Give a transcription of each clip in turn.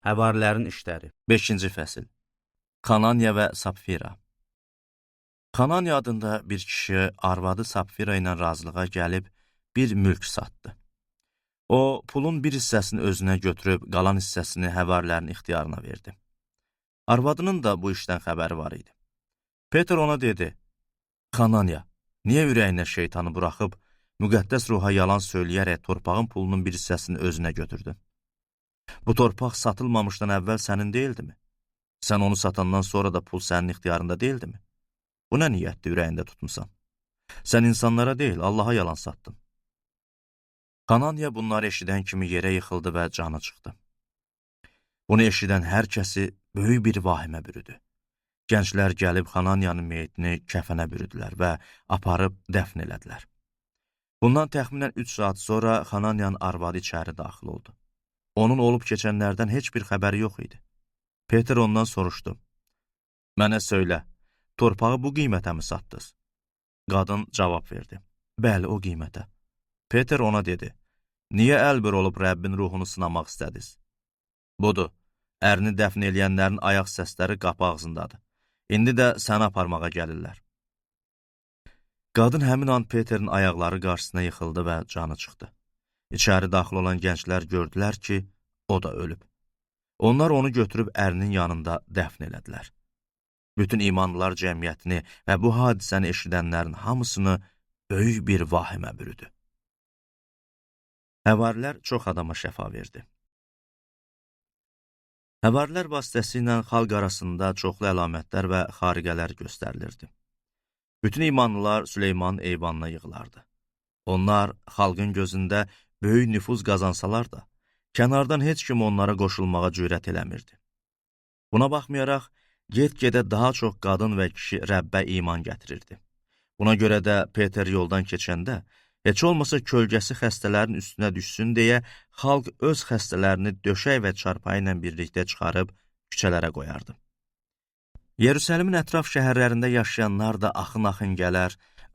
Həvarilərin işləri. 5-ci fəsil. Xananya və Sapfira. Xananya adında bir kişi arvadı Sapfira ilə razılığa gəlib bir mülk satdı. O, pulun bir hissəsini özünə götürüb, qalan hissəsini həvarilərin ixtiyarına verdi. Arvadının da bu işdən xəbəri var idi. Peter ona dedi, Xananya, niyə ürəyinə şeytanı buraxıb, müqəddəs ruha yalan söyləyərək torpağın pulunun bir hissəsini özünə götürdün? Bu torpaq satılmamışdan əvvəl sənin deyildimi? Sən onu satandan sonra da pul sənin ixtiyarında deyildimi? Bu nə niyyətdir ürəyində tutmusan? Sən insanlara deyil, Allaha yalan satdın. Xananya bunları eşidən kimi yerə yıxıldı və canı çıxdı. Bunu eşidən hər kəsi böyük bir vahimə bürüdü. Gənclər gəlib Xananyanın meyitini kəfənə bürüdülər və aparıb dəfn elədilər. Bundan təxminən 3 saat sonra Xananyanın arvadı içəri daxil oldu. Onun olub keçənlərdən heç bir xəbəri yox idi. Peter ondan soruşdu. Mənə söylə, torpağı bu qiymətə mi satdınız? Qadın cavab verdi. Bəli, o qiymətə. Peter ona dedi, niyə əlbir olub Rəbbin ruhunu sınamaq istədiniz? Budur, ərini dəfn eləyənlərin ayaq səsləri qapı ağzındadır. İndi də səni aparmağa gəlirlər. Qadın həmin an Peterin ayaqları qarşısına yıxıldı və canı çıxdı. İçəri daxil olan gənclər gördülər ki, o da ölüb. Onlar onu götürüb ərinin yanında dəfn elədilər. Bütün imanlılar cəmiyyətini və bu hadisəni eşidənlərin hamısını böyük bir vahimə bürüdü. Həvarilər çox adama şəfa verdi. Həvarilər vasitəsilə xalq arasında çoxlu əlamətlər və xariqələr göstərilirdi. Bütün imanlılar Süleymanın eyvanına yığılardı. Onlar xalqın gözündə böyük nüfuz qazansalar da, kənardan heç kim onlara qoşulmağa cürət eləmirdi. Buna baxmayaraq, get-gedə daha çox qadın və kişi Rəbbə iman gətirirdi. Buna görə də Peter yoldan keçəndə, heç olmasa kölgəsi xəstələrin üstünə düşsün deyə xalq öz xəstələrini döşək və çarpayı ilə birlikdə çıxarıb küçələrə qoyardı. Yerusəlimin ətraf şəhərlərində yaşayanlar da axın-axın gələr,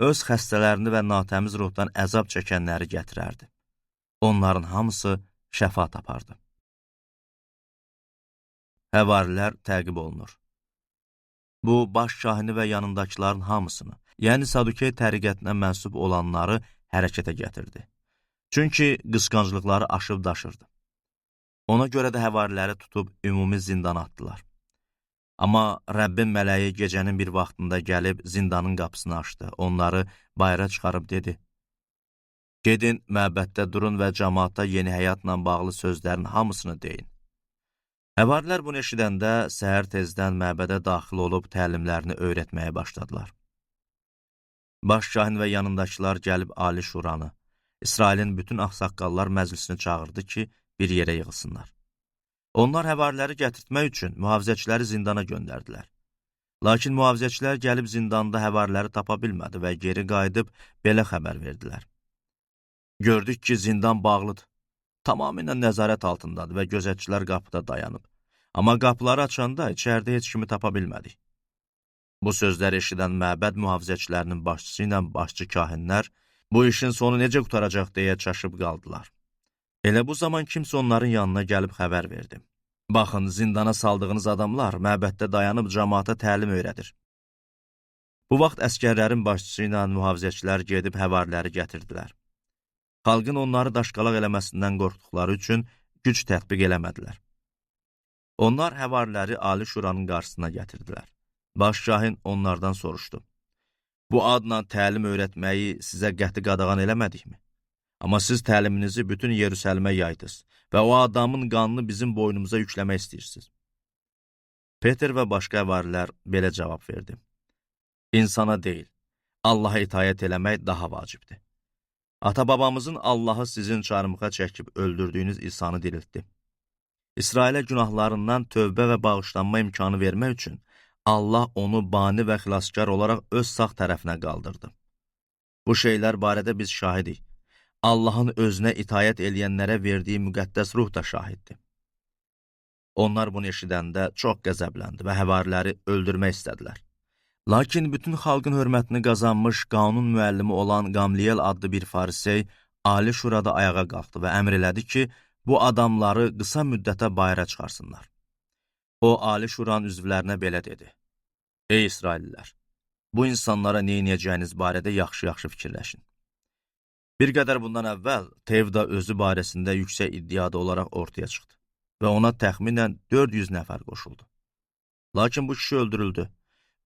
öz xəstələrini və natəmiz ruhdan əzab çəkənləri gətirərdi. Onların hamısı şəfa tapardı. Həvarilər təqib olunur. Bu, baş kahini və yanındakıların hamısını, yəni Sadukey təriqətinə mənsub olanları hərəkətə gətirdi. Çünki qısqanclıqları aşıb daşırdı. Ona görə də həvariləri tutub ümumi zindana atdılar. Amma Rəbbin mələyi gecənin bir vaxtında gəlib zindanın qapısını açdı. Onları bayıra çıxarıb dedi, gedin, məbəddə durun və cəmaata yeni həyatla bağlı sözlərin hamısını deyin. Həvarilər bunu eşidəndə səhər tezdən məbədə daxil olub təlimlərini öyrətməyə başladılar. Baş kahin və yanındakılar gəlib Ali Şuranı, İsrailin bütün ağsaqqallar məclisini çağırdı ki, bir yerə yığılsınlar. Onlar həvariləri gətirtmək üçün mühafizəçiləri zindana göndərdilər. Lakin mühafizəçilər gəlib zindanda həvariləri tapa bilmədi və geri qayıdıb belə xəbər verdilər. Gördük ki, zindan bağlıdır. Tamamilə nəzarət altındadır və gözətçilər qapıda dayanıb. Amma qapıları açanda içəridə heç kimi tapa bilmədik. Bu sözləri eşidən məbəd mühafizəçilərinin başçısı ilə başçı kahinlər bu işin sonu necə qurtaracaq deyə çaşıb qaldılar. Elə bu zaman kimsə onların yanına gəlib xəbər verdi. Baxın, zindana saldığınız adamlar məbəddə dayanıb camaata təlim öyrədir. Bu vaxt əskərlərin başçısı ilə mühafizəçilər gedib həvariləri gətirdilər. Xalqın onları daşqalaq eləməsindən qorxduqları üçün güc tətbiq eləmədilər. Onlar həvariləri Ali Şuranın qarşısına gətirdilər. Baş kahin onlardan soruşdu. Bu adla təlim öyrətməyi sizə qəti qadağan eləmədikmi? Amma siz təliminizi bütün Yerusəlimə yaydınız və o adamın qanını bizim boynumuza yükləmək istəyirsiniz. Peter və başqa həvarilər belə cavab verdi. İnsana deyil, Allaha itaət eləmək daha vacibdir. Ata-babamızın Allahı sizin çarmıxa çəkib öldürdüyünüz İsanı diriltdi. İsrailə günahlarından tövbə və bağışlanma imkanı vermək üçün Allah onu bani və xilaskar olaraq öz sağ tərəfinə qaldırdı. Bu şeylər barədə biz şahidik. Allahın özünə itaət eləyənlərə verdiyi müqəddəs ruh da şahiddir. Onlar bunu eşidəndə çox qəzəbləndi və həvariləri öldürmək istədilər. Lakin bütün xalqın hörmətini qazanmış qanun müəllimi olan Qamliel adlı bir farisey Ali Şurada ayağa qalxdı və əmr elədi ki, bu adamları qısa müddətə bayıra çıxarsınlar. O, Ali Şuranın üzvlərinə belə dedi: Ey İsraillilər, bu insanlara nə edəcəyiniz barədə yaxşı-yaxşı fikirləşin. Bir qədər bundan əvvəl Tevda özü barəsində yüksək iddiada olaraq ortaya çıxdı və ona təxminən 400 nəfər qoşuldu. Lakin bu kişi öldürüldü.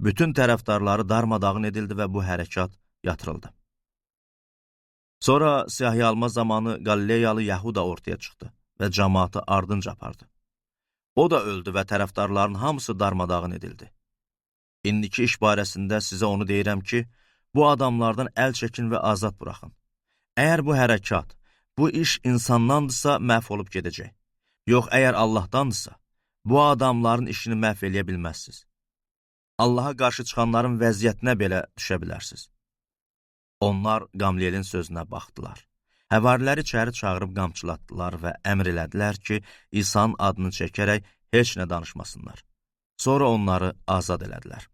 Bütün tərəfdarları darmadağın edildi və bu hərəkat yatırıldı. Sonra siyahı alma zamanı Qalileyalı Yahuda ortaya çıxdı və cəmaatı ardınca apardı. O da öldü və tərəfdarların hamısı darmadağın edildi. İndiki iş barəsində sizə onu deyirəm ki, bu adamlardan əl çəkin və azad buraxın. Əgər bu hərəkat, bu iş insandandırsa, məhv olub gedəcək. Yox, əgər Allahdandısa, bu adamların işini məhv eləyə bilməzsiniz. Allaha qarşı çıxanların vəziyyətinə belə düşə bilərsiniz. Onlar Qamlielin sözünə baxdılar. Həvariləri içəri çağırıb qamçılatdılar və əmr elədilər ki, İsa'nın adını çəkərək heç nə danışmasınlar. Sonra onları azad elədilər.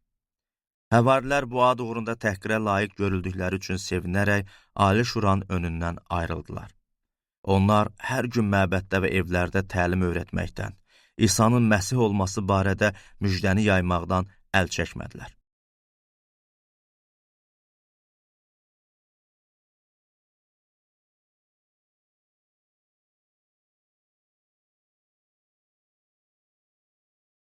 Həvarilər bu ad uğrunda təhqirə layiq görüldükləri üçün sevinərək Ali Şuranın önündən ayrıldılar. Onlar hər gün məbəddə və evlərdə təlim öyrətməkdən, İsa'nın Məsih olması barədə müjdəni yaymaqdan əl çəkmədilər.